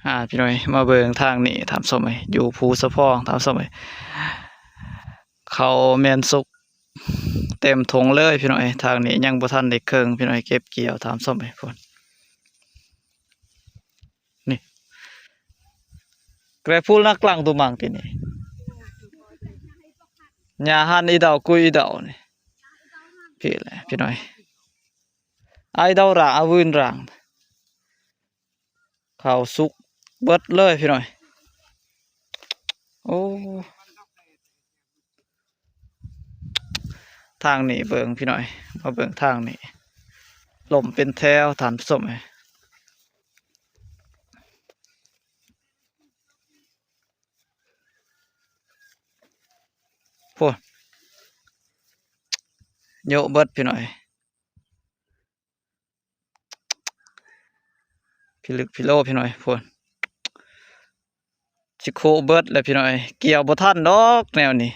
ອ່າ ພີ່ນ້ອງເອີຍ ມາເບິ່ງທາງນີ້ທ່ານຜູ້ຊົມເອີຍ ຢູ່ພູສະພອງທ່ານຜູ້ຊົມເອີຍ ເຂົ້າແມ່ນສຸກເຕັມຖົງເລີຍພີ່ນ້ອງເອີຍ. ທາງນີ້ຍັງບໍ່ທັນໄດ້ເຄິ່ງພີ່ນ້ອງເອີຍ ເກັບກ່ຽວທ່ານຜູ້ຊົມເອີຍ ພຸ້ນ ນີ້ ແກຣບພູນນັກລັງຕຸມັງຕິນີ້ ຫຍ້າຫັ້ນອີ່ເດົາກຸຍອີ່ເດົານີ້ ພີ້ແຫຼະພີ່ນ້ອງເອີຍ ອາຍເດົາຣາອາວືນຣາງ ເຂົ້າສຸກເບິດເລີຍພີ່ນ້ອງເອີຍ ໂອ້ ທາງນີ້ເບິ່ງພີ່ນ້ອງເອີຍ ມາເບິ່ງທາງນີ້ ລົ້ມເປັນແຖວທ່ານຜູ້ຊົມເອີຍ ໂອ້ ໂຍະເບິດພີ່ນ້ອງເອີຍ ພິລຶກພິໂລພີ່ນ້ອງເອີຍ ພຸ້ນ ຊິໂຄະເບິດແລ້ວພີ່ນ້ອງເອີຍ ກ່ຽວບໍ່ທັນດອກແນວນີ້